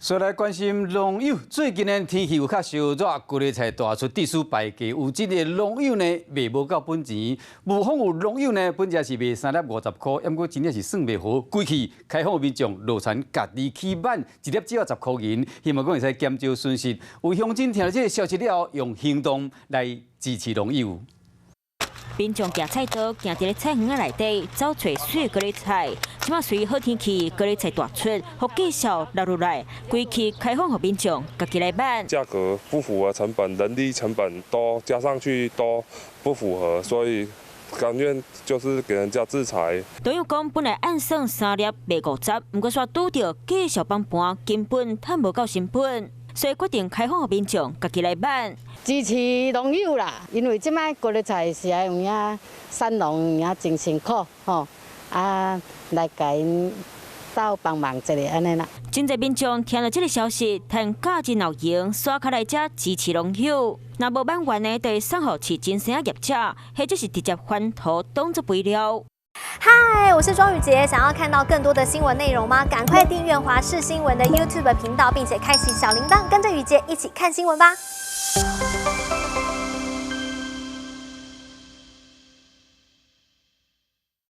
所以來關心農友，最近呢天氣有較燒熱，高麗菜大出，致使敗價。有這个農友呢賣無夠本錢，霧峰有農友呢本來是賣3粒50箍，毋過真正是算袂好，規氣開放民眾落田家己去買，一粒只要10箍銀，希望講會使減少損失。有鄉親聽著這个消息了後，用行動來支持農友。民眾舉菜刀，行佇咧菜園仔內底，走揣媠高麗菜。這馬隨好天氣，高麗菜大出，予價數落落來，規氣開放予民眾家己來買。價格不符合成本，人力成本都加上去都不符合，所以甘願就是給人家自裁。農友講，本來按算三粒賣50，毋過煞拄著繼續崩盤，根本趁無夠成本，所以決定開放予民眾家己來買。支持農友啦，因為這擺高麗菜是有影，產農有影真辛苦吼，啊來共𪜶鬥幫忙一下按呢啦。真濟民眾聽著這个消息，趁假日若有閒，刷卡來遮支持農友。若無買完的，就送予飼精牲仔業者，或者是直接翻土當做肥料。嗨，我是莊宇傑，想要看到更多的新聞內容嗎？趕快訂閱華視新聞的 YouTube 頻道，並且開啟小鈴鐺，跟着宇傑一起看新聞吧。